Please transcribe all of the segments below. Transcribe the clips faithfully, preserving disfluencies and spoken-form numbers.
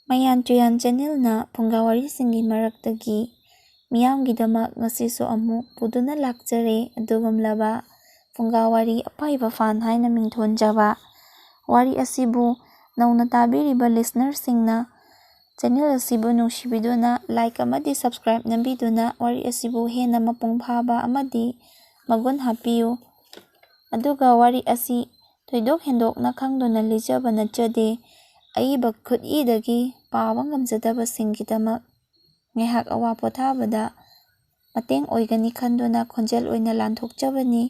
ꯃꯌꯥꯟ ꯇꯨꯌꯥꯟ ꯆꯦꯅꯦꯜꯅ ꯐꯨꯡꯒꯥ ꯋꯥꯔꯤꯁꯤꯡꯒꯤ ꯃꯔꯛꯇꯒꯤ ꯃꯤꯌꯥꯝꯒꯤꯗꯃꯛ ꯉꯁꯤꯁꯨ ꯑꯃꯨꯛ ꯄꯨꯗꯨꯅ ꯂꯥꯛꯆꯔꯦ ꯑꯗꯨꯒꯨꯝꯂꯕ ꯐꯨꯡꯒꯥ ꯋꯥꯔꯤ ꯑꯄꯥꯏꯕ ꯐꯥꯟ ꯍꯥꯏꯅ ꯃꯤꯡꯊꯣꯟꯖꯕ꯫ ꯋꯥꯔꯤ ꯑꯁꯤꯕꯨ ꯅꯧꯅ ꯇꯥꯕꯤꯔꯤꯕ ꯂꯤꯁꯅꯔꯁꯤꯡꯅ ꯆꯦꯅꯦꯜ ꯑꯁꯤꯕꯨ ꯅꯨꯡꯁꯤꯕꯤꯗꯨꯅ ꯂꯥꯏꯛ ꯑꯃꯗꯤ ꯁꯕꯁꯀ꯭ꯔꯥꯏꯕ ꯅꯝꯕꯤꯗꯨꯅ ꯋꯥꯔꯤ ꯑꯁꯤꯕꯨ ꯍꯦꯟꯅ ꯃꯄꯨꯡ ꯐꯥꯕ ꯑꯃꯗꯤ ꯃꯒꯨꯟ ꯍꯥꯞꯄꯤꯌꯨ꯫ ꯑꯗꯨꯒ ꯋꯥꯔꯤ ꯑꯁꯤ ꯊꯣꯏꯗꯣꯛ ꯍꯦꯟꯗꯣꯛꯅ ꯈꯪꯗꯨꯅ ꯂꯤꯖꯕ ꯅꯠꯆꯗꯦ꯫ ꯑꯏꯕ ꯈꯨꯠꯏꯗꯒꯤ ꯄꯥꯕ ꯉꯝꯖꯗꯕꯁꯤꯡꯒꯤꯗꯃꯛ ꯉꯥꯏꯍꯥꯛ ꯑꯋꯥ ꯄꯣꯊꯥꯕꯗ ꯃꯇꯦꯡ ꯑꯣꯏꯒꯅꯤ ꯈꯟꯗꯨꯅ ꯈꯣꯟꯖꯦꯜ ꯑꯣꯏꯅ ꯂꯥꯟꯊꯣꯛꯆꯕꯅꯤ꯫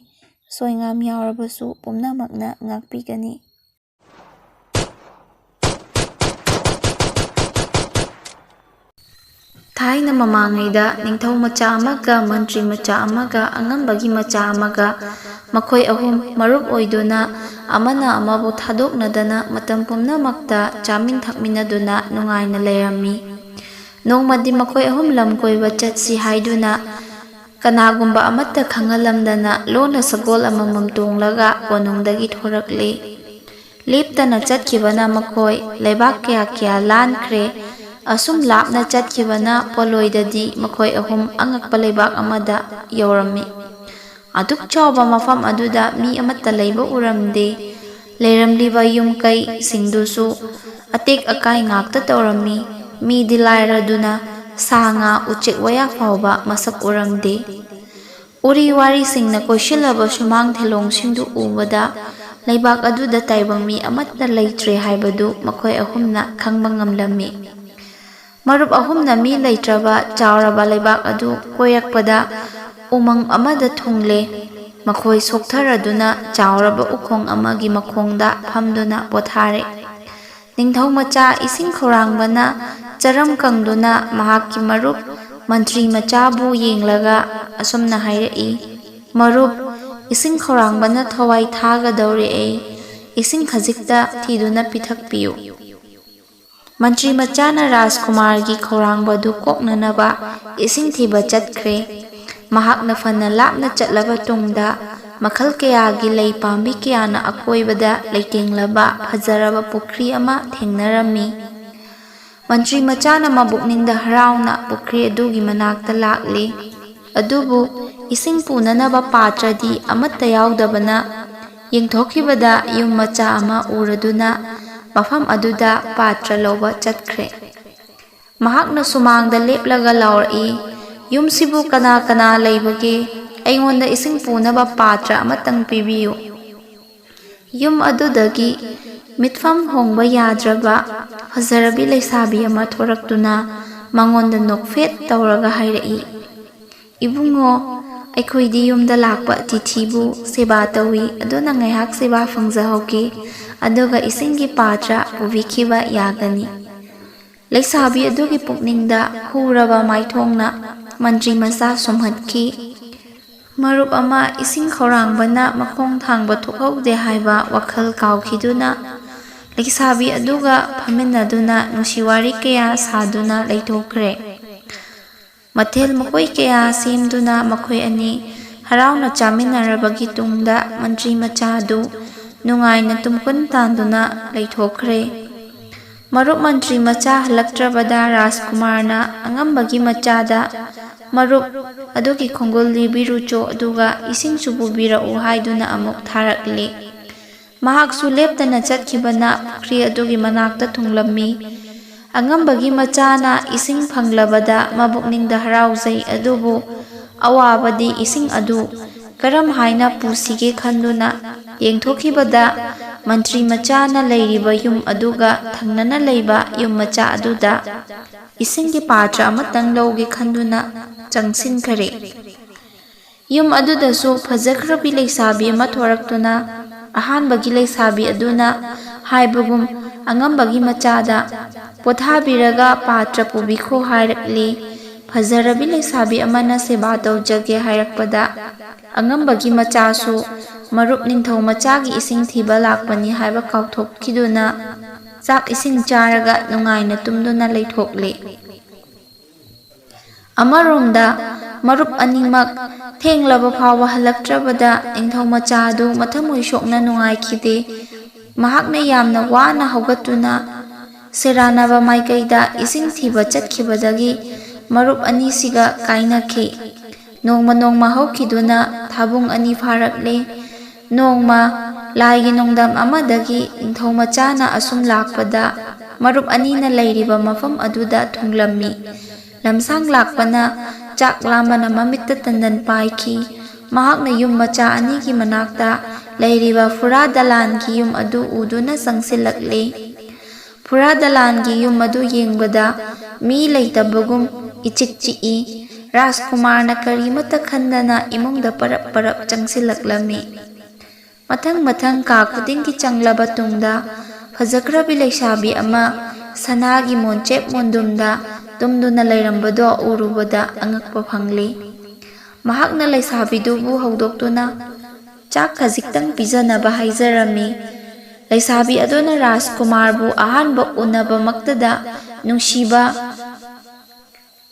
ꯁꯣꯏ ꯉꯥꯝ ꯌꯥꯎꯔꯕꯁꯨ ꯄꯨꯝꯅꯃꯛꯅ ꯉꯥꯛꯄꯤꯒꯅꯤ꯫ ꯊꯥꯏꯅ ꯃꯃꯥꯡꯉꯩꯗ ꯅꯤꯡꯊꯧ ꯃꯆꯥ ꯑꯃꯒ ꯃꯟꯇ꯭ꯔꯤ ꯃꯆꯥ ꯑꯃꯒ ꯑꯉꯝꯕꯒꯤ ꯃꯆꯥ ꯑꯃꯒ ꯃꯈꯣꯏ ꯑꯍꯨꯝ ꯃꯔꯨꯞ ꯑꯣꯏꯗꯨꯅ ꯑꯃꯅ ꯑꯃꯕꯨ ꯊꯥꯗꯣꯛꯅꯗꯅ ꯃꯇꯝ ꯄꯨꯝꯅꯃꯛꯇ ꯆꯥꯃꯤꯟ ꯊꯛꯃꯤꯟꯅꯗꯨꯅ ꯅꯨꯡꯉꯥꯏꯅ ꯂꯩꯔꯝꯃꯤ꯫ ꯅꯣꯡꯃꯗꯤ ꯃꯈꯣꯏ ꯑꯍꯨꯝ ꯂꯝ ꯀꯣꯏꯕ ꯆꯠꯁꯤ ꯍꯥꯏꯗꯨꯅ ꯀꯅꯥꯒꯨꯝꯕ ꯑꯃꯠꯇ ꯈꯪꯍꯜꯂꯝꯗꯅ ꯂꯣꯟꯅ ꯁꯒꯣꯜ ꯑꯃꯃꯝ ꯇꯣꯡꯂꯒ ꯀꯣꯅꯨꯡꯗꯒꯤ ꯊꯣꯔꯛꯂꯦ꯫ ꯂꯦꯞꯇꯅ ꯆꯠꯈꯤꯕꯅ ꯃꯈꯣꯏ ꯂꯩꯕꯥꯛ ꯀꯌꯥ ꯀꯌꯥ ꯂꯥꯟꯈ꯭ꯔꯦ꯫ ꯑꯁꯨꯝ ꯂꯥꯞꯅ ꯆꯠꯈꯤꯕꯅ ꯄꯣꯂꯣꯏꯗꯗꯤ ꯃꯈꯣꯏ ꯑꯍꯨꯝ ꯑꯉꯛꯄ ꯂꯩꯕꯥꯛ ꯑꯃꯗ ꯌꯧꯔꯝꯃꯤ꯫ ꯑꯗꯨꯛ ꯆꯥꯎꯕ ꯃꯐꯝ ꯑꯗꯨꯗ ꯃꯤ ꯑꯃꯠꯇ ꯂꯩꯕ ꯎꯔꯝꯗꯦ꯫ ꯂꯩꯔꯝꯂꯤꯕ ꯌꯨꯝ ꯀꯩꯁꯤꯡꯗꯨꯁꯨ ꯑꯇꯦꯛ ꯑꯀꯥꯏ ꯉꯥꯛꯇ ꯇꯧꯔꯝꯃꯤ꯫ ꯃꯤꯗꯤ ꯂꯥꯏꯔꯗꯨꯅ ꯁꯥ ꯉꯥ ꯎꯆꯦꯛ ꯋꯥꯌꯥ ꯐꯥꯎꯕ ꯃꯁꯛ ꯎꯔꯝꯗꯦ꯫ ꯎꯔꯤ ꯋꯥꯔꯤꯁꯤꯡꯅ ꯀꯣꯏꯁꯤꯜꯂꯕ ꯁꯨꯃꯥꯡ ꯊꯦꯂꯣꯡꯁꯤꯡꯗꯨ ꯎꯕꯗ ꯂꯩꯕꯥꯛ ꯑꯗꯨꯗ ꯇꯥꯏꯕꯪ ꯃꯤ ꯑꯃꯠꯇ ꯂꯩꯇ꯭ꯔꯦ ꯍꯥꯏꯕꯗꯨ ꯃꯈꯣꯏ ꯑꯍꯨꯝꯅ ꯈꯪꯕ ꯉꯝꯂꯝꯃꯤ꯫ ꯃꯔꯨꯞ ꯑꯍꯨꯝꯅ ꯃꯤ ꯂꯩꯇ꯭ꯔꯕ ꯆꯥꯎꯔꯕ ꯂꯩꯕꯥꯛ ꯑꯗꯨ ꯀꯣꯏꯔꯛꯄꯗ ꯎꯃꯪ ꯑꯃꯗ ꯊꯨꯡꯂꯦ꯫ ꯃꯈꯣꯏ ꯁꯣꯛꯊꯔꯗꯨꯅ ꯆꯥꯎꯔꯕ ꯎꯈꯣꯡ ꯑꯃꯒꯤ ꯃꯈꯣꯡꯗ ꯐꯝꯗꯨꯅ ꯄꯣꯊꯥꯔꯦ꯫ ꯅꯤꯡꯊꯧ ꯃꯆꯥ ꯏꯁꯤꯡ ꯈꯧꯔꯥꯡꯕꯅ ꯆꯔꯝ ꯀꯪꯗꯨꯅ ꯃꯍꯥꯛꯀꯤ ꯃꯔꯨꯞ ꯃꯟꯇ꯭ꯔꯤ ꯃꯆꯥꯕꯨ ꯌꯦꯡꯂꯒ ꯑꯁꯨꯝꯅ ꯍꯥꯏꯔꯛꯏ, "ꯃꯔꯨꯞ, ꯏꯁꯤꯡ ꯈꯧꯔꯥꯡꯕꯅ ꯊꯋꯥꯏ ꯊꯥꯒꯗꯧꯔꯦ꯫ ꯑꯩ ꯏꯁꯤꯡ ꯈꯖꯤꯛꯇ ꯊꯤꯗꯨꯅ ꯄꯤꯊꯛꯄꯤꯌꯨ"꯫ ꯃꯟꯇ꯭ꯔꯤ ꯃꯆꯥꯅ ꯔꯥꯖꯀꯨꯃꯥꯔꯒꯤ ꯈꯧꯔꯥꯡꯕꯗꯨ ꯀꯣꯛꯅꯅꯕ ꯏꯁꯤꯡ ꯊꯤꯕ ꯆꯠꯈ꯭ꯔꯦ꯫ ꯃꯍꯥꯛꯅ ꯐꯅ ꯂꯥꯞꯅ ꯆꯠꯂꯕ ꯇꯨꯡꯗ ꯃꯈꯜ ꯀꯌꯥꯒꯤ ꯂꯩ ꯄꯥꯝꯕꯤ ꯀꯌꯥꯅ ꯑꯀꯣꯏꯕꯗ ꯂꯩꯇꯦꯡꯂꯕ ꯐꯖꯔꯕ ꯄꯨꯈ꯭ꯔꯤ ꯑꯃ ꯊꯦꯡꯅꯔꯝꯃꯤ꯫ ꯃꯟꯇ꯭ꯔꯤ ꯃꯆꯥꯅ ꯃꯕꯨꯛꯅꯤꯡꯗ ꯍꯔꯥꯎꯅ ꯄꯨꯈ꯭ꯔꯤ ꯑꯗꯨꯒꯤ ꯃꯅꯥꯛꯇ ꯂꯥꯛꯂꯤ꯫ ꯑꯗꯨꯕꯨ ꯏꯁꯤꯡ ꯄꯨꯅꯅꯕ ꯄꯥꯇ꯭ꯔꯗꯤ ꯑꯃꯠꯇ ꯌꯥꯎꯗꯕꯅ, ꯌꯦꯡꯊꯣꯛꯈꯤꯕꯗ ꯌꯨꯝ ꯃꯆꯥ ꯑꯃ ꯎꯔꯗꯨꯅ ꯃꯐꯝ ꯑꯗꯨꯗ ꯄꯥꯇ꯭ꯔ ꯂꯧꯕ ꯆꯠꯈ꯭ꯔꯦ꯫ ꯃꯍꯥꯛꯅ ꯁꯨꯃꯥꯡꯗ ꯂꯦꯞꯂꯒ ꯂꯥꯎꯔꯛꯏ, "ꯌꯨꯝꯁꯤꯕꯨ ꯀꯅꯥ ꯀꯅꯥ ꯂꯩꯕꯒꯦ? ꯑꯩꯉꯣꯟꯗ ꯏꯁꯤꯡ ꯄꯨꯅꯕ ꯄꯥꯇ꯭ꯔ ꯑꯃꯇꯪ ꯄꯤꯕꯤꯌꯨ꯫" ꯌꯨꯝ ꯑꯗꯨꯗꯒꯤ ꯃꯤꯠꯐꯝ ꯍꯣꯡꯕ ꯌꯥꯗ꯭ꯔꯕ ꯐꯖꯔꯕꯤ ꯂꯩꯁꯥꯕꯤ ꯑꯃ ꯊꯣꯔꯛꯇꯨꯅ ꯃꯉꯣꯟꯗ ꯅꯣꯛꯐꯦꯠ ꯇꯧꯔꯒ ꯍꯥꯏꯔꯛꯏ, "ꯏꯕꯨꯡꯉꯣ, ꯑꯩꯈꯣꯏꯗꯤ ꯌꯨꯝꯗ ꯂꯥꯛꯄ ꯑꯇꯤꯊꯤꯕꯨ ꯁꯦꯕꯥ ꯇꯧꯏ, ꯑꯗꯨꯅ ꯉꯥꯏꯍꯥꯛ ꯁꯦꯕꯥ ꯐꯪꯖꯍꯧꯒꯦ, ꯑꯗꯨꯒ ꯏꯁꯤꯡꯒꯤ ꯄꯥꯇ꯭ꯔ ꯄꯨꯕꯤꯈꯤꯕ ꯌꯥꯒꯅꯤ꯫" ꯂꯩꯁꯥꯕꯤ ꯑꯗꯨꯒꯤ ꯄꯨꯛꯅꯤꯡꯗ ꯍꯨꯔꯕ ꯃꯥꯏꯊꯣꯡꯅ ꯃꯟꯇ꯭ꯔꯤ ꯃꯆꯥ ꯁꯨꯝꯍꯠꯈꯤ꯫ ꯃꯔꯨꯞ ꯑꯃ ꯏꯁꯤꯡ ꯈꯧꯔꯥꯡꯕꯅ ꯃꯈꯣꯡ ꯊꯥꯡꯕ ꯊꯣꯛꯍꯧꯗꯦ ꯍꯥꯏꯕ ꯋꯥꯈꯜ ꯀꯥꯎꯈꯤꯗꯨꯅ, ꯂꯩꯁꯥꯕꯤ ꯑꯗꯨꯒ ꯐꯝꯃꯤꯟꯅꯗꯨꯅ ꯅꯨꯡꯁꯤ ꯋꯥꯔꯤ ꯀꯌꯥ ꯁꯥꯗꯨꯅ ꯂꯩꯊꯣꯛꯈ꯭ꯔꯦ꯫ ꯃꯊꯦꯜ ꯃꯀꯣꯏ ꯀꯌꯥ ꯁꯦꯝꯗꯨꯅ ꯃꯈꯣꯏ ꯑꯅꯤ ꯍꯔꯥꯎꯅ ꯆꯥꯃꯤꯟꯅꯔꯕꯒꯤ ꯇꯨꯡꯗ ꯃꯟꯇ꯭ꯔꯤ ꯃꯆꯥꯗꯨ ꯅꯨꯡꯉꯥꯏꯅ ꯇꯨꯝꯈꯨꯟ ꯇꯥꯟꯗꯨꯅ ꯂꯩꯊꯣꯛꯈ꯭ꯔꯦ꯫ ꯃꯔꯨꯞ ꯃꯟꯇ꯭ꯔꯤ ꯃꯆꯥ ꯍꯜꯂꯛꯇ꯭ꯔꯕꯗ ꯔꯥꯖꯀꯨꯃꯥꯔꯅ ꯑꯉꯝꯕꯒꯤ ꯃꯆꯥꯗ, "ꯃꯔꯨꯞ, ꯑꯗꯨꯒꯤ ꯈꯣꯡꯒꯨꯜ ꯂꯤꯕꯤꯔꯨꯆꯣ, ꯑꯗꯨꯒ ꯏꯁꯤꯡꯁꯨ ꯄꯨꯕꯤꯔꯛꯎ" ꯍꯥꯏꯗꯨꯅ ꯑꯃꯨꯛ ꯊꯥꯔꯛꯂꯦ꯫ ꯃꯍꯥꯛꯁꯨ ꯂꯦꯞꯇꯅ ꯆꯠꯈꯤꯕꯅ ꯄꯨꯈ꯭ꯔꯤ ꯑꯗꯨꯒꯤ ꯃꯅꯥꯛꯇ ꯊꯨꯡꯂꯝꯃꯤ꯫ ꯑꯉꯝꯕꯒꯤ ꯃꯆꯥꯅ ꯏꯁꯤꯡ ꯐꯪꯂꯕꯗ ꯃꯕꯨꯛꯅꯤꯡꯗ ꯍꯔꯥꯎꯖꯩ, ꯑꯗꯨꯕꯨ ꯑꯋꯥꯕꯗꯤ ꯏꯁꯤꯡ ꯑꯗꯨ ꯀꯔꯝ ꯍꯥꯏꯅ ꯄꯨꯁꯤꯒꯦ ꯈꯟꯗꯨꯅ ꯌꯦꯡꯊꯣꯛꯈꯤꯕꯗ, ꯃꯟꯇ꯭ꯔꯤ ꯃꯆꯥꯅ ꯂꯩꯔꯤꯕ ꯌꯨꯝ ꯑꯗꯨꯒ ꯊꯪꯅꯅ ꯂꯩꯕ ꯌꯨꯝ ꯃꯆꯥ ꯑꯗꯨꯗ ꯏꯁꯤꯡꯒꯤ ꯄꯥꯇ꯭ꯔ ꯑꯃꯇꯪ ꯂꯧꯒꯦ ꯈꯟꯗꯨꯅ ꯆꯪꯁꯤꯟꯈꯔꯦ꯫ ꯌꯨꯝ ꯑꯗꯨꯗꯁꯨ ꯐꯖꯈ꯭ꯔꯕꯤ ꯂꯩꯁꯥꯕꯤ ꯑꯃ ꯊꯣꯔꯛꯇꯨꯅ, ꯑꯍꯥꯟꯕꯒꯤ ꯂꯩꯁꯥꯕꯤ ꯑꯗꯨꯅ ꯍꯥꯏꯕꯒꯨꯝ, ꯑꯉꯝꯕꯒꯤ ꯃꯆꯥꯗ, "ꯄꯣꯊꯥꯕꯤꯔꯒ ꯄꯥꯇ꯭ꯔ ꯄꯨꯕꯤꯈꯣ" ꯍꯥꯏꯔꯛꯂꯤ꯫ ꯐꯖꯔꯕꯤ ꯂꯩꯁꯥꯕꯤ ꯑꯃꯅ ꯁꯦꯕꯥ ꯇꯧꯖꯒꯦ ꯍꯥꯏꯔꯛꯄꯗ, ꯑꯉꯝꯕꯒꯤ ꯃꯆꯥꯁꯨ ꯃꯔꯨꯞ ꯅꯤꯡꯊꯧ ꯃꯆꯥꯒꯤ ꯏꯁꯤꯡ ꯊꯤꯕ ꯂꯥꯛꯄꯅꯤ ꯍꯥꯏꯕ ꯀꯥꯎꯊꯣꯛꯈꯤꯗꯨꯅ, ꯆꯥꯛ ꯏꯁꯤꯡ ꯆꯥꯔꯒ ꯅꯨꯡꯉꯥꯏꯅ ꯇꯨꯝꯗꯨꯅ ꯂꯩꯊꯣꯛꯂꯦ꯫ ꯑꯃꯔꯣꯝꯗ, ꯃꯔꯨꯞ ꯑꯅꯤꯃꯛ ꯊꯦꯡꯂꯕ ꯐꯥꯎꯕ ꯍꯜꯂꯛꯇ꯭ꯔꯕꯗ ꯅꯤꯡꯊꯧ ꯃꯆꯥ ꯑꯗꯨ ꯃꯊꯃꯣꯏ ꯁꯣꯛꯅ ꯅꯨꯡꯉꯥꯏꯈꯤꯗꯦ꯫ ꯃꯍꯥꯛꯅ ꯌꯥꯝꯅ ꯋꯥꯅ ꯍꯧꯒꯠꯇꯨꯅ ꯁꯦꯔꯥꯟꯅꯕ ꯃꯥꯏꯀꯩꯗ ꯏꯁꯤꯡ ꯊꯤꯕ ꯆꯠꯈꯤꯕꯗꯒꯤ ꯃꯔꯨꯞ ꯑꯅꯤꯁꯤꯒ ꯀꯥꯏꯅꯈꯤ꯫ ꯅꯣꯡꯃ ꯅꯣꯡꯃ ꯍꯧꯈꯤꯗꯨꯅ ꯊꯥꯕꯨꯡ ꯑꯅꯤ ꯐꯥꯔꯛꯂꯦ꯫ ꯅꯣꯡꯃ ꯂꯥꯏꯒꯤ ꯅꯣꯡꯗꯝ ꯑꯃꯗꯒꯤ ꯅꯤꯡꯊꯧ ꯃꯆꯥꯅ ꯑꯁꯨꯝ ꯂꯥꯛꯄꯗ ꯃꯔꯨꯞ ꯑꯅꯤꯅ ꯂꯩꯔꯤꯕ ꯃꯐꯝ ꯑꯗꯨꯗ ꯊꯨꯡꯂꯝꯃꯤ꯫ ꯂꯝꯁꯥꯡ ꯂꯥꯛꯄꯅ ꯆꯥꯛ ꯂꯥꯝꯕꯅ ꯃꯃꯤꯠꯇ ꯇꯟꯗꯟ ꯄꯥꯏꯈꯤ꯫ ꯃꯍꯥꯛꯅ ꯌꯨꯝ ꯃꯆꯥ ꯑꯅꯤꯒꯤ ꯃꯅꯥꯛꯇ ꯂꯩꯔꯤꯕ ꯐꯨꯔꯥ ꯗꯂꯥꯟꯒꯤ ꯌꯨꯝ ꯑꯗꯨ ꯎꯗꯨꯅ ꯆꯪꯁꯤꯜꯂꯛꯂꯦ꯫ ꯐꯨꯔꯥ ꯗꯂꯥꯟꯒꯤ ꯌꯨꯝ ꯑꯗꯨ ꯌꯦꯡꯕꯗ ꯃꯤ ꯂꯩꯇꯕꯒꯨꯝ ꯏꯆꯤꯛ ꯆꯤꯛꯏ꯫ ꯔꯥꯖꯀꯨꯃꯥꯔꯅ ꯀꯔꯤꯃꯠꯇ ꯈꯟꯗꯅ ꯏꯃꯨꯡꯗ ꯄꯔꯞ ꯄꯔꯞ ꯆꯪꯁꯤꯜꯂꯛꯂꯝꯃꯤ꯫ ꯃꯊꯪ ꯃꯊꯪ ꯀꯥ ꯈꯨꯗꯤꯡꯒꯤ ꯆꯪꯂꯕ ꯇꯨꯡꯗ ꯐꯖꯈ꯭ꯔꯕꯤ ꯂꯩꯁꯥꯕꯤ ꯑꯃ ꯁꯅꯥꯒꯤ ꯃꯣꯟꯆꯦꯞ ꯃꯣꯟꯗꯨꯝꯗ ꯇꯨꯝꯗꯨꯅ ꯂꯩꯔꯝꯕꯗꯣ ꯎꯔꯨꯕꯗ ꯑꯉꯛꯄ ꯐꯪꯂꯤ꯫ ꯃꯍꯥꯛꯅ ꯂꯩꯁꯥꯕꯤꯗꯨꯕꯨ ꯍꯧꯗꯣꯛꯇꯨꯅ ꯆꯥꯛ ꯈꯖꯤꯛꯇꯪ ꯄꯤꯖꯅꯕ ꯍꯥꯏꯖꯔꯝꯃꯤ꯫ ꯂꯩꯁꯥꯕꯤ ꯑꯗꯨꯅ ꯔꯥꯖꯀꯨꯃꯥꯔꯕꯨ ꯑꯍꯥꯟꯕ ꯎꯅꯕꯃꯛꯇꯗ ꯅꯨꯡꯁꯤꯕ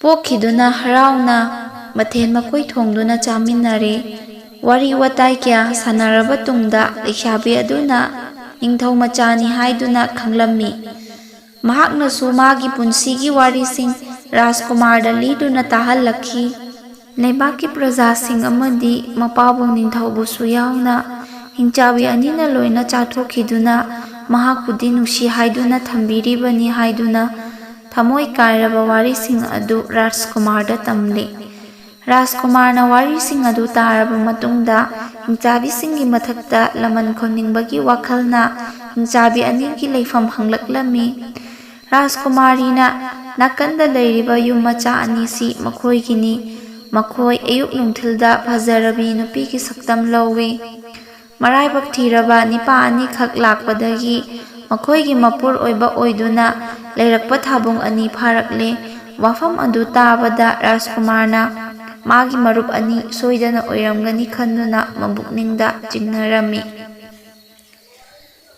ꯄꯣꯛꯈꯤꯗꯨꯅ ꯍꯔꯥꯎꯅ ꯃꯊꯦꯜ ꯃꯈꯣꯏ ꯊꯣꯡꯗꯨꯅ ꯆꯥꯃꯤꯟꯅꯔꯦ꯫ ꯋꯥꯔꯤ ꯋꯥꯇꯥꯏ ꯀꯌꯥ ꯁꯥꯟꯅꯔꯕ ꯇꯨꯡꯗ ꯂꯩꯁꯥꯕꯤ ꯑꯗꯨꯅ ꯅꯤꯡꯊꯧ ꯃꯆꯥꯅꯤ ꯍꯥꯏꯗꯨꯅ ꯈꯪꯂꯝꯃꯤ꯫ ꯃꯍꯥꯛꯅꯁꯨ ꯃꯥꯒꯤ ꯄꯨꯟꯁꯤꯒꯤ ꯋꯥꯔꯤꯁꯤꯡ ꯔꯥꯖꯀꯨꯃꯥꯔꯗ ꯂꯤꯗꯨꯅ ꯇꯥꯍꯜꯂꯛꯈꯤ꯫ ꯂꯩꯕꯥꯛꯀꯤ ꯄ꯭ꯔꯖꯥꯁꯤꯡ ꯑꯃꯗꯤ ꯃꯄꯥꯕꯨꯡ ꯅꯤꯡꯊꯧꯕꯨꯁꯨ ꯌꯥꯎꯅ ꯍꯤꯡꯆꯥꯕꯤ ꯑꯅꯤꯅ ꯂꯣꯏꯅ ꯆꯥꯊꯣꯛꯈꯤꯗꯨꯅ ꯃꯍꯥꯛꯄꯨꯗꯤ ꯅꯨꯡꯁꯤ ꯍꯥꯏꯗꯨꯅ ꯊꯝꯕꯤꯔꯤꯕꯅꯤ ꯍꯥꯏꯗꯨꯅ ꯊꯃꯣꯏ ꯀꯥꯏꯔꯕ ꯋꯥꯔꯤꯁꯤꯡ ꯑꯗꯨ ꯔꯥꯖꯀꯨꯃꯥꯔꯗ ꯇꯝꯂꯤ꯫ ꯔꯥꯖꯀꯨꯃꯥꯔꯅ ꯋꯥꯔꯤꯁꯤꯡ ꯑꯗꯨ ꯇꯥꯔꯕ ꯃꯇꯨꯡꯗ ꯍꯤꯡꯆꯥꯕꯤꯁꯤꯡꯒꯤ ꯃꯊꯛꯇ ꯂꯃꯟ ꯈꯣꯝꯅꯤꯡꯕꯒꯤ ꯋꯥꯈꯜꯅ ꯍꯤꯡꯆꯥꯕꯤ ꯑꯅꯤꯒꯤ ꯂꯩꯐꯝ ꯍꯪꯂꯛꯂꯝꯃꯤ꯫ ꯔꯥꯖꯀꯨꯃꯥꯔꯤꯅ ꯅꯥꯀꯟꯗ ꯂꯩꯔꯤꯕ ꯌꯨꯝ ꯃꯆꯥ ꯑꯅꯤꯁꯤ ꯃꯈꯣꯏꯒꯤꯅꯤ꯫ ꯃꯈꯣꯏ ꯑꯌꯨꯛ ꯅꯨꯡꯊꯤꯜꯗ ꯐꯖꯔꯕꯤ ꯅꯨꯄꯤꯒꯤ ꯁꯛꯇꯝ ꯂꯧꯏ꯫ ꯃꯔꯥꯏꯕꯛ ꯊꯤꯔꯕ ꯅꯤꯄꯥ ꯑꯅꯤꯈꯛ ꯂꯥꯛꯄꯗꯒꯤ ꯃꯈꯣꯏꯒꯤ ꯃꯄꯨꯔꯣꯏꯕ ꯑꯣꯏꯗꯨꯅ ꯂꯩꯔꯛꯄ ꯊꯥꯕꯨꯡ ꯑꯅꯤ ꯐꯥꯔꯛꯂꯦ꯫ ꯋꯥꯐꯝ ꯑꯗꯨ ꯇꯥꯕꯗ ꯔꯥꯖꯀꯨꯃꯥꯔꯅ ꯃꯥꯒꯤ ꯃꯔꯨꯞ ꯑꯅꯤ ꯁꯣꯏꯗꯅ ꯑꯣꯏꯔꯝꯒꯅꯤ ꯈꯟꯗꯨꯅ ꯃꯕꯨꯛꯅꯤꯡꯗ ꯆꯤꯡꯅꯔꯝꯃꯤ꯫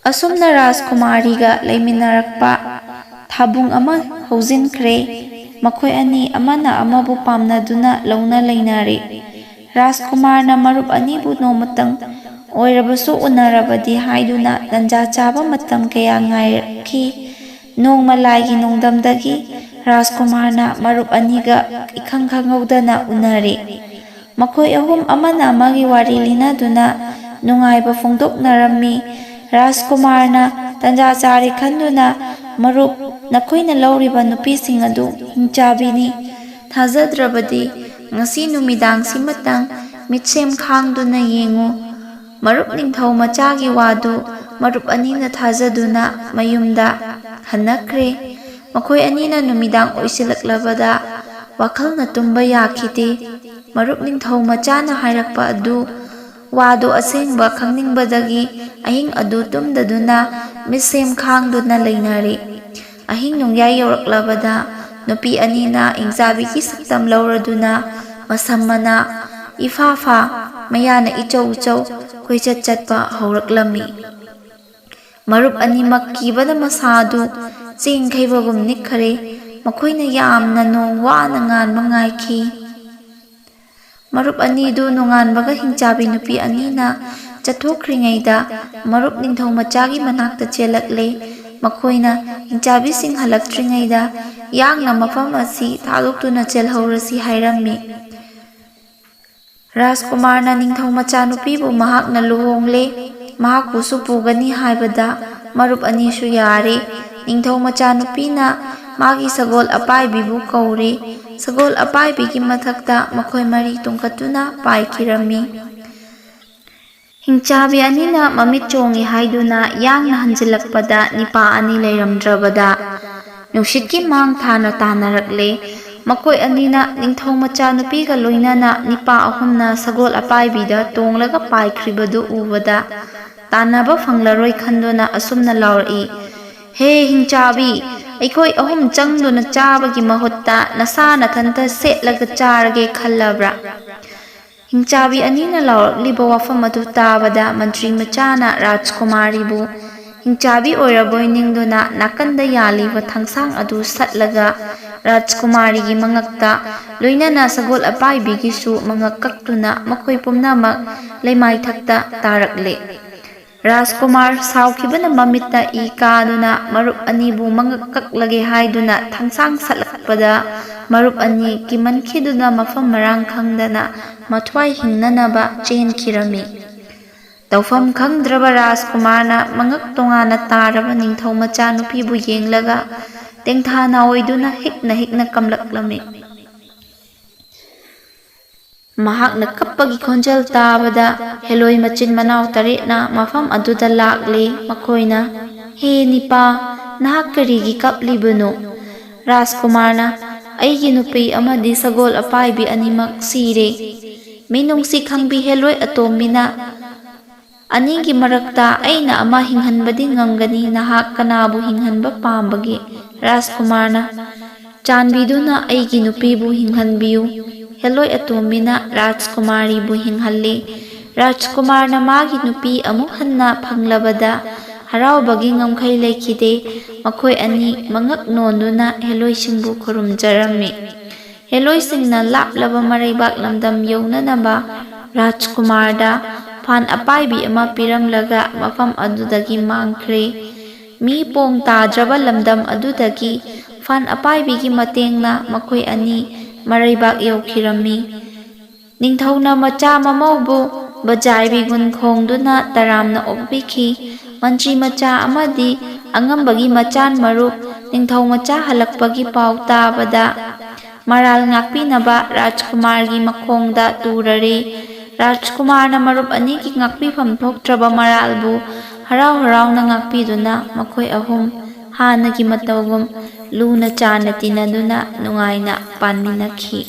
ꯑꯁꯨꯝꯅ ꯔꯥꯖꯀꯨꯃꯥꯔꯤꯒ ꯂꯩꯃꯤꯟꯅꯔꯛꯄ ꯊꯥꯕꯨꯡ ꯑꯃ ꯍꯧꯖꯤꯟꯈ꯭ꯔꯦ꯫ ꯃꯈꯣꯏ ꯑꯅꯤ ꯑꯃꯅ ꯑꯃꯕꯨ ꯄꯥꯝꯅꯗꯨꯅ ꯂꯧꯅ ꯂꯩꯅꯔꯦ꯫ ꯔꯥꯖꯀꯨꯃꯥꯔꯅ ꯃꯔꯨꯞ ꯑꯅꯤꯕꯨ ꯅꯣꯡꯃꯇꯪ ꯑꯣꯏꯔꯕꯁꯨ ꯎꯅꯔꯕꯗꯤ ꯍꯥꯏꯗꯨꯅ ꯇꯟꯖꯥ ꯆꯥꯕ ꯃꯇꯝ ꯀꯌꯥ ꯉꯥꯏꯔꯛꯈꯤ꯫ ꯅꯣꯡꯃ ꯂꯥꯏꯒꯤ ꯅꯣꯡꯗꯝꯗꯒꯤ ꯔꯥꯖꯀꯨꯃꯥꯔꯅ ꯃꯔꯨꯞ ꯑꯅꯤꯒ ꯏꯈꯪ ꯈꯪꯍꯧꯗꯅ ꯎꯅꯔꯦ꯫ ꯃꯈꯣꯏ ꯑꯍꯨꯝ ꯑꯃꯅ ꯑꯃꯒꯤ ꯋꯥꯔꯤ ꯂꯤꯅꯗꯨꯅ ꯅꯨꯡꯉꯥꯏꯕ ꯐꯣꯡꯗꯣꯛꯅꯔꯝꯃꯤ꯫ ꯔꯥꯖꯀꯨꯃꯥꯔꯅ ꯇꯟꯖꯥ ꯆꯥꯔꯦ ꯈꯟꯗꯨꯅ, "ꯃꯔꯨꯞ, ꯅꯈꯣꯏꯅ ꯂꯧꯔꯤꯕ ꯅꯨꯄꯤꯁꯤꯡ ꯑꯗꯨ ꯍꯤꯡꯆꯥꯕꯤꯅꯤ꯫ ꯊꯥꯖꯗ꯭ꯔꯕꯗꯤ ꯉꯁꯤ ꯅꯨꯃꯤꯗꯥꯡꯁꯤꯃꯇꯪ ꯃꯤꯠꯁꯦꯝ ꯈꯥꯡꯗꯨꯅ ꯌꯦꯡꯉꯨ꯫" ꯃꯔꯨꯞ ꯅꯤꯡꯊꯧ ꯃꯆꯥꯒꯤ ꯋꯥꯗꯨ ꯃꯔꯨꯞ ꯑꯅꯤꯅ ꯊꯥꯖꯗꯨꯅ ꯃꯌꯨꯝꯗ ꯍꯟꯅꯈ꯭ꯔꯦ꯫ ꯃꯈꯣꯏ ꯑꯅꯤꯅ ꯅꯨꯃꯤꯗꯥꯡ ꯑꯣꯏꯁꯤꯜꯂꯛꯂꯕꯗ ꯋꯥꯈꯜꯅ ꯇꯨꯝꯕ ꯌꯥꯈꯤꯗꯦ꯫ ꯃꯔꯨꯞ ꯅꯤꯡꯊꯧ ꯃꯆꯥꯅ ꯍꯥꯏꯔꯛꯄ ꯑꯗꯨ, ꯋꯥꯗꯨ ꯑꯁꯦꯡꯕ ꯈꯪꯅꯤꯡꯕꯗꯒꯤ ꯑꯍꯤꯡ ꯑꯗꯨ ꯇꯨꯝꯗꯗꯨꯅ ꯃꯤꯠꯁꯦꯝ ꯈꯥꯡꯗꯨꯅ ꯂꯩꯅꯔꯦ꯫ ꯑꯍꯤꯡ ꯅꯣꯡꯌꯥꯏ ꯌꯧꯔꯛꯂꯕꯗ ꯅꯨꯄꯤ ꯑꯅꯤꯅ ꯍꯤꯡꯆꯥꯕꯤꯒꯤ ꯁꯛꯇꯝ ꯂꯧꯔꯗꯨꯅ ꯃꯁꯝ ꯃꯅꯥ ꯏꯐꯥ ꯐꯥ, ꯃꯌꯥꯅ ꯏꯆꯧ ꯆꯧ ꯀꯣꯏꯆꯠ ꯆꯠꯄ ꯍꯧꯔꯛꯂꯝꯃꯤ꯫ ꯃꯔꯨꯞ ꯑꯅꯤꯃꯛ ꯀꯤꯕꯅ ꯃꯁꯥꯗꯨ ꯆꯦꯡꯈꯩꯕꯒꯨꯝ ꯅꯤꯛꯈꯔꯦ꯫ ꯃꯈꯣꯏꯅ ꯌꯥꯝꯅ ꯅꯣꯡ ꯋꯥꯅ ꯉꯥꯟꯕ ꯉꯥꯏꯈꯤ꯫ ꯃꯔꯨꯞ ꯑꯅꯤꯗꯨ ꯅꯣꯡꯉꯥꯟꯕꯒ ꯍꯤꯡꯆꯥꯕꯤ ꯅꯨꯄꯤ ꯑꯅꯤꯅ ꯆꯠꯊꯣꯛꯈ꯭ꯔꯤꯉꯩꯗ ꯃꯔꯨꯞ ꯅꯤꯡꯊꯧ ꯃꯆꯥꯒꯤ ꯃꯅꯥꯛꯇ ꯆꯦꯜꯂꯛꯂꯦ꯫ ꯃꯈꯣꯏꯅ ꯍꯤꯡꯆꯥꯕꯤꯁꯤꯡ ꯍꯜꯂꯛꯇ꯭ꯔꯤꯉꯩꯗ ꯌꯥꯡꯅ ꯃꯐꯝ ꯑꯁꯤ ꯊꯥꯗꯣꯛꯇꯨꯅ ꯆꯦꯜꯍꯧꯔꯁꯤ ꯍꯥꯏꯔꯝꯃꯤ꯫ ꯔꯥꯖꯀꯨꯃꯥꯔꯅ ꯅꯤꯡꯊꯧ ꯃꯆꯥꯅꯨꯄꯤꯕꯨ ꯃꯍꯥꯛꯅ ꯂꯨꯍꯣꯡꯂꯦ, ꯃꯍꯥꯛꯄꯨꯁꯨ ꯄꯨꯒꯅꯤ ꯍꯥꯏꯕꯗ ꯃꯔꯨꯞ ꯑꯅꯤꯁꯨ ꯌꯥꯔꯦ꯫ ꯅꯤꯡꯊꯧ ꯃꯆꯥꯅꯨꯄꯤꯅ ꯃꯥꯒꯤ ꯁꯒꯣꯜ ꯑꯄꯥꯏꯕꯤꯕꯨ ꯀꯧꯔꯦ꯫ ꯁꯒꯣꯜ ꯑꯄꯥꯏꯕꯤꯒꯤ ꯃꯊꯛꯇ ꯃꯈꯣꯏ ꯃꯔꯤ ꯇꯣꯡꯈꯠꯇꯨꯅ ꯄꯥꯏꯈꯤꯔꯝꯃꯤ꯫ ꯍꯤꯡꯆꯥꯕꯤ ꯑꯅꯤꯅ ꯃꯃꯤꯠ ꯆꯣꯡꯉꯤ ꯍꯥꯏꯗꯨꯅ ꯌꯥꯡꯅ ꯍꯟꯖꯤꯜꯂꯛꯄꯗ ꯅꯤꯄꯥ ꯑꯅꯤ ꯂꯩꯔꯝꯗ꯭ꯔꯕꯗ ꯅꯨꯡꯁꯤꯠꯀꯤ ꯃꯥꯡ ꯊꯥꯅ ꯇꯥꯅꯔꯛꯂꯦ꯫ ꯃꯈꯣꯏ ꯑꯅꯤꯅ ꯅꯤꯡꯊꯧ ꯃꯆꯥꯅꯨꯄꯤꯒ ꯂꯣꯏꯅꯅ ꯅꯤꯄꯥ ꯑꯍꯨꯝꯅ ꯁꯒꯣꯜ ꯑꯄꯥꯏꯕꯤꯗ ꯇꯣꯡꯂꯒ ꯄꯥꯏꯈ꯭ꯔꯤꯕꯗꯨ ꯎꯕꯗ ꯇꯥꯟꯅꯕ ꯐꯪꯂꯔꯣꯏ ꯈꯟꯗꯨꯅ ꯑꯁꯨꯝꯅ ꯂꯥꯎꯔꯛꯏ, "ꯍꯦ ꯍꯤꯡꯆꯥꯕꯤ, ꯑꯩꯈꯣꯏ ꯑꯍꯨꯝ ꯆꯪꯗꯨꯅ ꯆꯥꯕꯒꯤ ꯃꯍꯨꯠꯇ ꯅꯁꯥ ꯅꯊꯟꯇ ꯁꯦꯠꯂꯒ ꯆꯥꯔꯒꯦ ꯈꯜꯂꯕ꯭ꯔꯥ?" ꯍꯤꯡꯆꯥꯕꯤ ꯑꯅꯤꯅ ꯂꯥꯎꯔꯛꯂꯤꯕ ꯋꯥꯐꯝ ꯑꯗꯨ ꯇꯥꯕꯗ ꯃꯟꯇ꯭ꯔꯤ ꯃꯆꯥꯅ ꯔꯥꯖꯀꯨꯃꯥꯔꯤꯕꯨ ꯍꯤꯡꯆꯥꯕꯤ ꯑꯣꯏꯔꯕꯣꯏ ꯅꯤꯡꯗꯨꯅ ꯅꯥꯀꯟꯗ ꯌꯥꯜꯂꯤꯕ ꯊꯥꯡꯁꯥꯡ ꯑꯗꯨ ꯁꯠꯂꯒ ꯔꯥꯖꯀꯨꯃꯥꯔꯤꯒꯤ ꯃꯉꯛꯇ ꯂꯣꯏꯅꯅ ꯁꯒꯣꯜ ꯑꯄꯥꯏꯕꯤꯒꯤꯁꯨ ꯃꯉꯛ ꯀꯛꯇꯨꯅ ꯃꯈꯣꯏ ꯄꯨꯝꯅꯃꯛ ꯂꯩꯃꯥꯏꯊꯛꯇ ꯇꯥꯔꯛꯂꯦ꯫ ꯔꯥꯖꯀꯨꯃꯥꯔ ꯁꯥꯎꯈꯤꯕꯅ ꯃꯃꯤꯠꯇ ꯏ ꯀꯥꯗꯨꯅ ꯃꯔꯨꯞ ꯑꯅꯤꯕꯨ ꯃꯉꯛ ꯀꯛꯂꯒꯦ ꯍꯥꯏꯗꯨꯅ ꯊꯥꯡꯁꯥꯡ ꯁꯠꯂꯛꯄꯗ, ꯃꯔꯨꯞ ꯑꯅꯤ ꯀꯤꯃꯟꯈꯤꯗꯨꯅ ꯃꯐꯝ ꯃꯔꯥꯡ ꯈꯪꯗꯅ ꯃꯊ꯭ꯋꯥꯏ ꯍꯤꯡꯅꯅꯕ ꯆꯦꯟꯈꯤꯔꯝꯃꯤ꯫ ꯇꯧꯐꯝ ꯈꯪꯗ꯭ꯔꯕ ꯔꯥꯖꯀꯨꯃꯥꯔꯅ ꯃꯉꯛ ꯇꯣꯉꯥꯟꯅ ꯇꯥꯔꯕ ꯅꯤꯡꯊꯧ ꯃꯆꯥ ꯅꯨꯄꯤꯕꯨ ꯌꯦꯡꯂꯒ ꯇꯦꯡꯊꯥ ꯅꯥꯑꯣꯏꯗꯨꯅ ꯍꯤꯛꯅ ꯍꯤꯛꯅ ꯀꯝꯂꯛꯂꯝꯃꯤ꯫ ꯃꯍꯥꯛꯅ ꯀꯞꯄꯒꯤ ꯈꯣꯟꯖꯦꯜ ꯇꯥꯕꯗ ꯍꯦꯂꯣꯏ ꯃꯆꯤꯟ ꯃꯅꯥꯎ ꯇꯔꯦꯠꯅ ꯃꯐꯝ ꯑꯗꯨꯗ ꯂꯥꯛꯂꯦ꯫ ꯃꯈꯣꯏꯅ, "ꯍꯦ ꯅꯤꯄꯥ, ꯅꯍꯥꯛ ꯀꯔꯤꯒꯤ ꯀꯞꯂꯤꯕꯅꯣ?" ꯔꯥꯖꯀꯨꯃꯥꯔꯅ, "ꯑꯩꯒꯤ ꯅꯨꯄꯤ ꯑꯃꯗꯤ ꯁꯒꯣꯜ ꯑꯄꯥꯏꯕꯤ ꯑꯅꯤꯃꯛ ꯁꯤꯔꯦ꯫ ꯃꯤꯅꯨꯡꯁꯤ ꯈꯪꯕꯤ ꯍꯦꯂꯣꯏ ꯑꯇꯣꯝꯕꯤꯅ ꯑꯅꯤꯒꯤ ꯃꯔꯛꯇ ꯑꯩꯅ ꯑꯃ ꯍꯤꯡꯍꯟꯕꯗꯤ ꯉꯝꯒꯅꯤ꯫ ꯅꯍꯥꯛ ꯀꯅꯥꯕꯨ ꯍꯤꯡꯍꯟꯕ ꯄꯥꯝꯕꯒꯦ?" ꯔꯥꯖꯀꯨꯃꯥꯔꯅ, "ꯆꯥꯟꯕꯤꯗꯨꯅ ꯑꯩꯒꯤ ꯅꯨꯄꯤꯕꯨ ꯍꯤꯡꯍꯟꯕꯤꯌꯨ꯫" ꯍꯦꯂꯣꯏ ꯑꯇꯣꯝꯕꯤꯅ ꯔꯥꯖꯀꯨꯃꯥꯔꯤꯕꯨ ꯍꯤꯡꯍꯜꯂꯤ꯫ ꯔꯥꯖꯀꯨꯃꯥꯔꯅ ꯃꯥꯒꯤ ꯅꯨꯄꯤ ꯑꯃꯨꯛ ꯍꯟꯅ ꯐꯪꯂꯕꯗ ꯍꯔꯥꯎꯕꯒꯤ ꯉꯝꯈꯩ ꯂꯩꯈꯤꯗꯦ꯫ ꯃꯈꯣꯏ ꯑꯅꯤ ꯃꯉꯛ ꯅꯣꯟꯗꯨꯅ ꯍꯦꯂꯣꯏꯁꯤꯡꯕꯨ ꯈꯨꯔꯨꯝꯖꯔꯝꯃꯤ꯫ ꯍꯦꯂꯣꯏꯁꯤꯡꯅ ꯂꯥꯞꯂꯕ ꯃꯔꯩꯕꯥꯛ ꯂꯝꯗꯝ ꯌꯧꯅꯅꯕ ꯔꯥꯖꯀꯨꯃꯥꯔꯗ ꯐꯥꯟ ꯑꯄꯥꯏꯕꯤ ꯑꯃ ꯄꯤꯔꯝꯂꯒ ꯃꯐꯝ ꯑꯗꯨꯗꯒꯤ ꯃꯥꯡꯈ꯭ꯔꯦ꯫ ꯃꯤ ꯄꯣꯡ ꯇꯥꯗ꯭ꯔꯕ ꯂꯝꯗꯝ ꯑꯗꯨꯗꯒꯤ ꯐꯥꯟ ꯑꯄꯥꯏꯕꯤꯒꯤ ꯃꯇꯦꯡꯅ ꯃꯈꯣꯏ ꯑꯅꯤ ꯃꯔꯩꯕꯥꯛ ꯌꯧꯈꯤꯔꯝꯃꯤ꯫ ꯅꯤꯡꯊꯧꯅ ꯃꯆꯥ ꯃꯃꯧꯕꯨ ꯕꯖꯥꯏꯕꯤꯒꯨꯟ ꯈꯣꯡꯗꯨꯅ ꯇꯔꯥꯝꯅ ꯑꯣꯛꯄꯤꯈꯤ꯫ ꯃꯟꯇ꯭ꯔꯤ ꯃꯆꯥ ꯑꯃꯗꯤ ꯑꯉꯝꯕꯒꯤ ꯃꯆꯥꯟ ꯃꯔꯨꯞ ꯅꯤꯡꯊꯧ ꯃꯆꯥ ꯍꯜꯂꯛꯄꯒꯤ ꯄꯥꯎ ꯇꯥꯕꯗ ꯃꯔꯥꯜ ꯉꯥꯛꯄꯤꯅꯕ ꯔꯥꯖꯀꯨꯃꯥꯔꯒꯤ ꯃꯈꯣꯡꯗ ꯇꯨꯔꯔꯦ꯫ ꯔꯥꯖꯀꯨꯃꯥꯔꯅ ꯃꯔꯨꯞ ꯑꯅꯤꯒꯤ ꯉꯥꯛꯄꯤꯐꯝ ꯊꯣꯛꯇ꯭ꯔꯕ ꯃꯔꯥꯜꯕꯨ ꯍꯔꯥꯎ ꯍꯔꯥꯎꯅ ꯉꯥꯛꯄꯤꯗꯨꯅ ꯃꯈꯣꯏ ꯑꯍꯨꯝ ꯍꯥꯟꯅꯒꯤ ꯃꯇꯧꯒꯨꯝ ꯂꯨꯅ ꯆꯥꯟꯅ ꯇꯤꯟꯅꯗꯨꯅ ꯅꯨꯡꯉꯥꯏꯅ ꯄꯥꯟꯃꯤꯟꯅꯈꯤ꯫